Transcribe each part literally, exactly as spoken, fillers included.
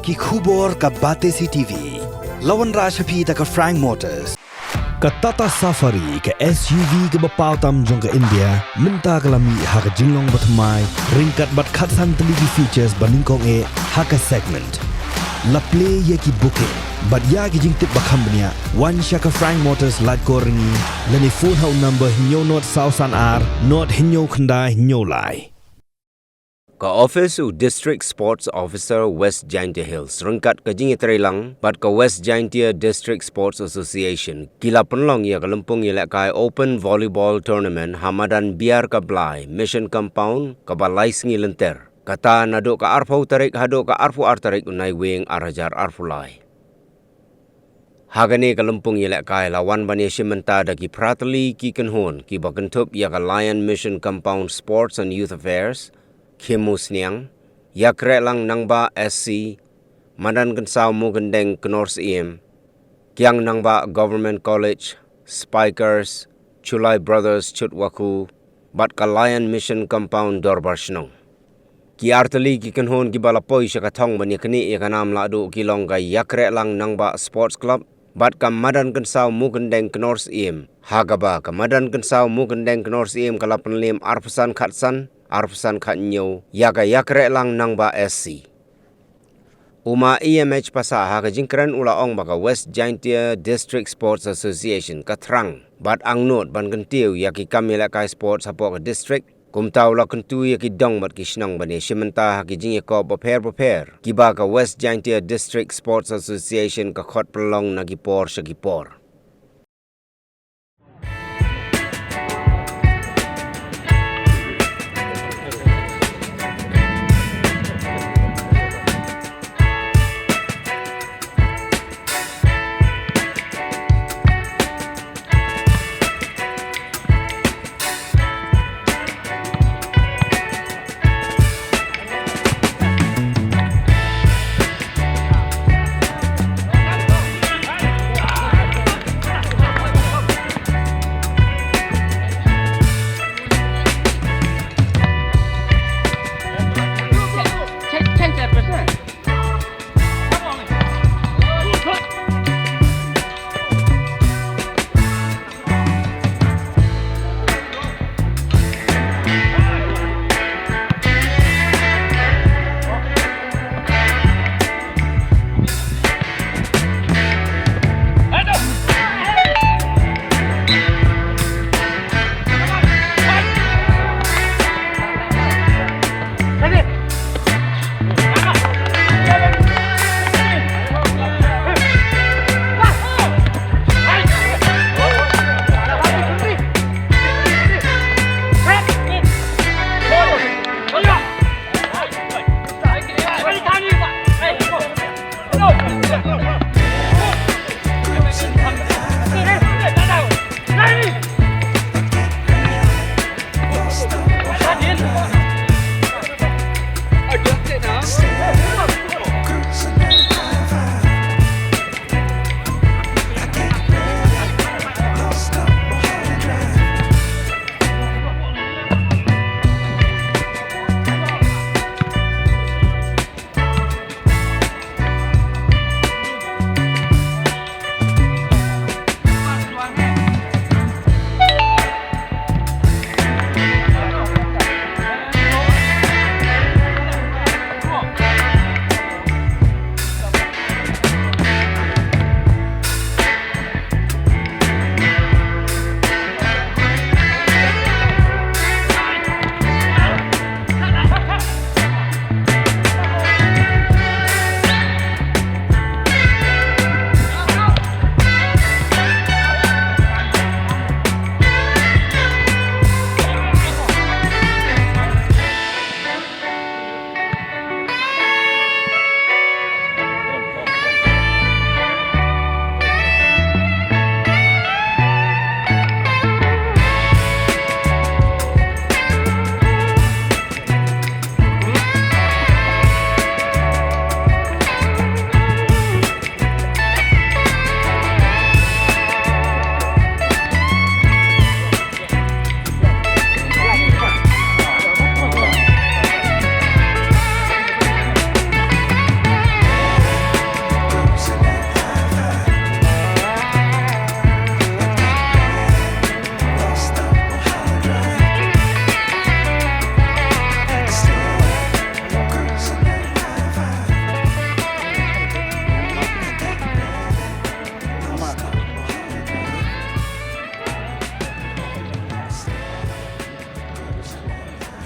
Ki khubor ka Batesi T V. La wanrah sha phi da ka Frank Motors. Ka Tata Safari, ka S U V kaba paw tam jong ka India, mynta ka la mih ha ka jinglong bathymmai, ryngkat bad khatsan tylli ki features ba nyngkong eh ha ka segment. La plie ïa ki booking bad ïa ki jingtip ba kham bniah, wan sha ka Frank Motors Laitkor Ryngi, lane phone ha u number hynñiew nod saw san ar nod hynñiew khyndai hynñiew lai. Ka office u District Sports Officer West Jaintia Hills ryngkat ka jingïatreilang bad ka West Jaintia District Sports Association ki la pynlong ïa ka lympung ïalehkai Open Volleyball Tournament ha madan Biar ka Blai Mission Compound kaba lai sngi lynter, kata naduh ka arphew tarik haduh ka arphew ar tarik u Naiwieng ar hajar arphew lai. Ha kane ka lympung ïalehkai la wan ban ïashim bynta da ki phra tylli ki kynhun kiba kynthup ïa ka Lion Mission Compound Sports and Youth Affairs, Khim Musniang, Ïakhrehlang Nangbah S C, Madan Kynsaw Mukyndeng Kynnorsyiemkiang Nangbah Government College, Spikers, Chulai Brothers Chutwakhu, bad ka Lion Mission Compound Dorbar Shnong. Ki artylli ki kynhun kiba la poi sha ka thong ban ïaknieh ïa ka nam lahduh ki long ka Ïakhrehlang Nangbah Sports Club bad ka Madan Kynsaw Mukyndeng Kynnorsyiemha kaba ka Madan Kynsaw Mukyndeng Kynnorsyiemka la pynliem arphew san khatsan, arphew san khathynñiew ïa ka Ïakhrehlang Nangbah S C. U Ma E M H Passah ha ka jingkren u la ong ba ka West Jaintia District Sports Association ka thrang bad angnud ban kyntiew ïa ki kam ïalehkai sports hapoh ka district. Kumta u la kyntu ïa ki dong bad ki shnong ban ïashim bynta ha ki jingïakop bapher bapher kiba ka West Jaintia District Sports Association ka khot pynlong na ki por sha ki por.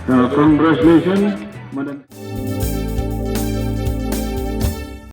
Uh, congratulations, Madam.